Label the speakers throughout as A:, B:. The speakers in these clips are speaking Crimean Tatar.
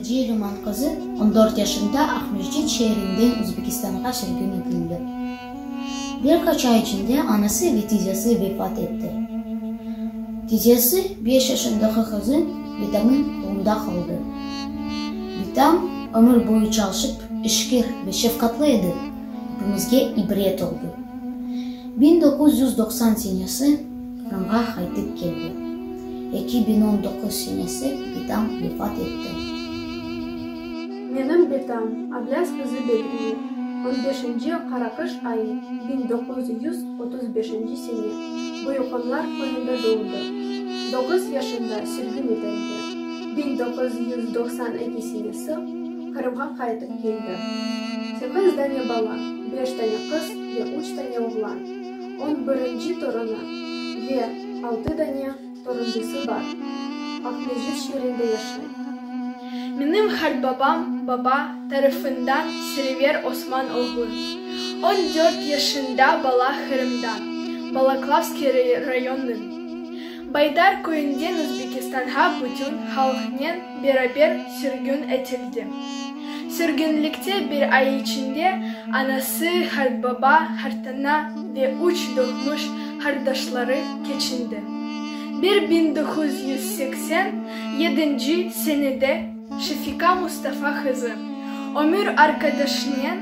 A: Veciye Lüman qızı on dört yaşında Aqmescit şeerinden Özbekistanğa sürgün etildi. Bir qaç ay içinde anası ve tizesi vefat etti. Tizesi beş yaşındaki qızı bitamnıñ qolunda qaldı. Bitam ömür boyu çalışıp, işkir ve şefqatlı edi, epimizge ibret oldı. 1990 senesi Qırımğa qaytıp keldi. 2019 senesi bitam vefat etti.
B: Menim bitam, Ablâz qızı Bedriye, on beşinci qaraqış ayı, 1935 sene, Büyükonlar köyünde doğdı. Doquz yaşında sürgün etildi. 1992 senesi Qırımğa qaytıp keldi. Sekiz dane bala, beş dane qız ve üç dane oğlan, on birinci torunı ve altı dane toruncısı bar. Aqmescit şeerinde yaşay.
C: Menim qartbabam baba tarafından Server Osman oğlu. On dört yaşında bala Qırımda, Balaklavskiy rayonınıñ Baydar köyünden Özbekistanğa bütün halqnen beraber sürgün etildi. Sürgünlikte bir ay içinde anası, qartbaba, qartana ve üç doğmuş qardaşları keçindi. 1987 senede Şefika Mustafa qızı ömür arqadaşınen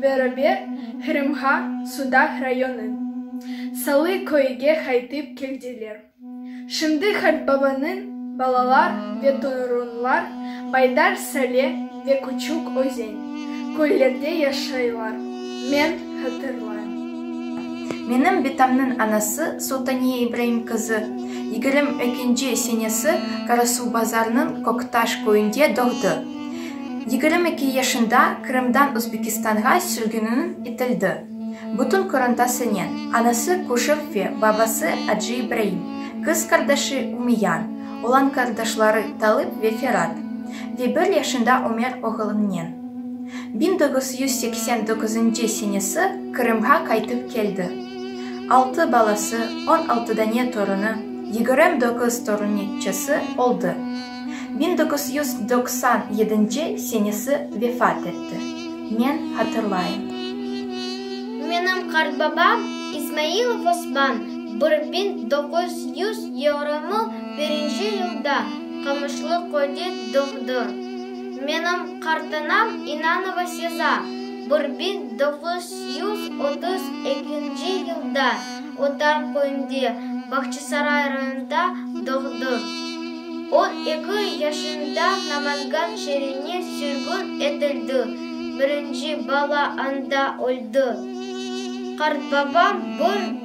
C: beraber Qırımğa, Sudaq rayonı, Salı köyge qaytıp keldiler. Şimdi qartbabanıñ balalar ve torunlar Baydar Sale ve Küçük Özen köylerde yaşaylar, men hatırlayım.
D: Menim bitamnıñ anası Sultaniye İbraim qızı 22 senesi Qarasuvbazarnıñ Köktaş köyünde doğdı. 22 yaşında Qırımdan Özbekistanğa sürgünün etildi. Bütün qorantasınen, anası Kuşev ve babası Acı İbraim, qız qardaşı Ümiyan, oğlan qardaşları Talıp ve Ferat ve bir yaşında Ömer oğlunen. 1989 senesi Qırımğa qaytıp keldi. Altı balası, 16 dane torunı, 29 torunçası oldı. 1997 senesi vefat etti. Men hatırlayım.
E: Menim qartbabam İsmailov Osman 1921 yılda Qamışlı köyde doğdı. Menim qartanam İnanova Seza 1932 yılda Otar köyünde, Bağçasaray rayonında doğdı. On eki yaşında Namangan şeerine sürgün etildi, birinci bala anda öldi. Qartbabam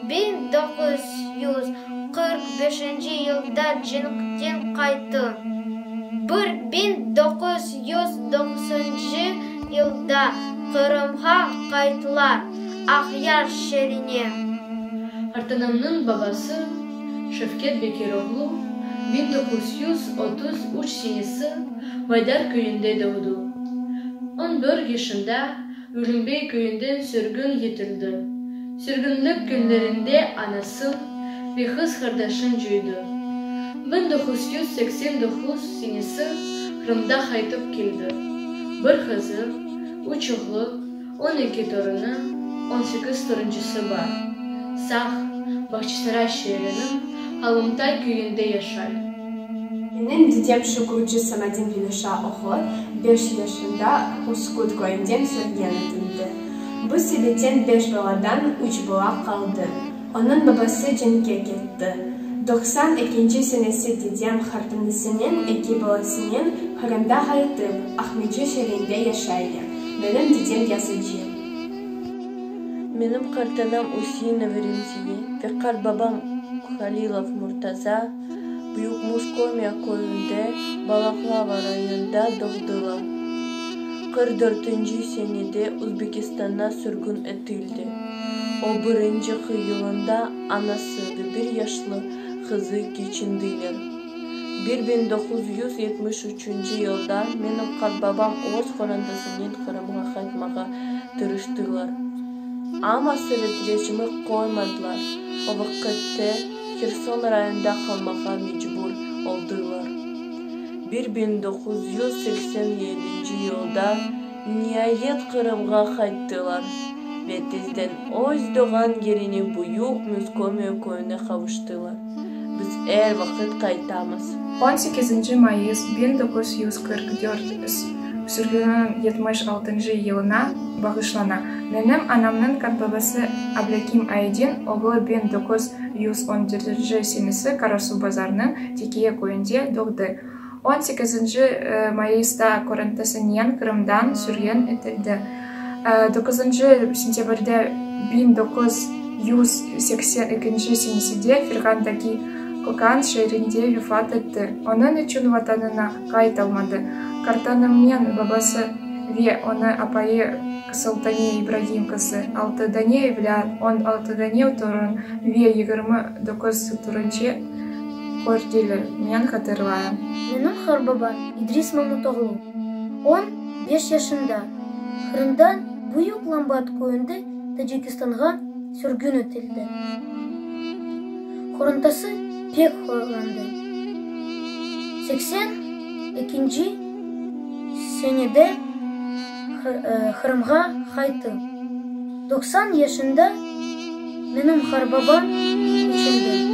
E: 1945 yılda cenkten qayttı. 1990 yılda Qırımğa qayttılar, Aqyar şeerine.
F: Qartanamnıñ babası Şevket Bekiroğlu 1933 senesi Baydar köyünde doğdı. On bir yaşında Ürümbey köyünden sürgün etildi. Sürgünlik künlerinde anasın ve qız qardaşın coydı. 1989 senesi Qırımda qaytıp keldi. Bir qızı, üç oğlu, 12 torunı, 18 toruncısı bar. Sağ, Bağçasaray şeeriniñ Qalımtay köyünde yaşay.
G: Menim dedem Şukurci Samadin Velişa oğlu beş yaşında Uskut köyünden sürgen etildi. Bu sebepten beş baladan üç bala qaldı. Onıñ babası cenkke ketti. Doqsan ekinci senesi dedem qartanasınen eki balasınen Qırımda qaytıp, Aqmescit şeerinde yaşaylar. Menim dedem yazıcı.
H: Menim qartanam Üseinova Remziye ve qartbabam Halilov Murtaza Büyük Muskomiya köyünde, Balaqlava rayonında doğdılar. 44 senede Özbekistanğa sürgün etildi. O birinci yılında anası ve bir yaşlı qızı keçindiler. 1973 yılda menim qartbabam öz qorantasınen Qırımğa qaytmağa tırıştılar. Amma sovet rejimi qoymadılar, o vaqıtte Herson rayonında qalmağa mecbur oldılar. 1987 yılda niayet Qırımğa qayttılar ve tezden öz doğğan yerine Büyük Müskomiye köyüne qavuştılar. Biz er vaqıt qaytamız.
I: On sekizinci mayıs 1944 sürgünniñ yetmiş altıncı yılına bağışlana. Menim anamnıñ qartbabası Ablâkim Aydin oğlu 1914 senesi Qarasuvbazarnıñ Tekiye köyünde doğdı. On sekizinci mayısta qorantasınen Qırımdan sürgün etildi. Doquzıncı sentâbrde 1982 senesinde Ferğandaki Kokand şeerinde vefat etti. Onıñ içün Vatanına qaytalmadı. Qartanamnen babası ve onıñ apayı Sultaniye İbragim qızı, altı dane evlât, on altı dane torun ve 29 torunçe kördiler, men hatırlayım.
A: Menim qarbabam İdris Mamutoğlu on beş yaşında Qırımdan Büyük Lambat köyünde Tacikistanğa sürgün etildi. Qorantası pek horlandı. Seksen ekinci senede Qırımğa qayttı. 90 yaşında menim qarbabam keçindi.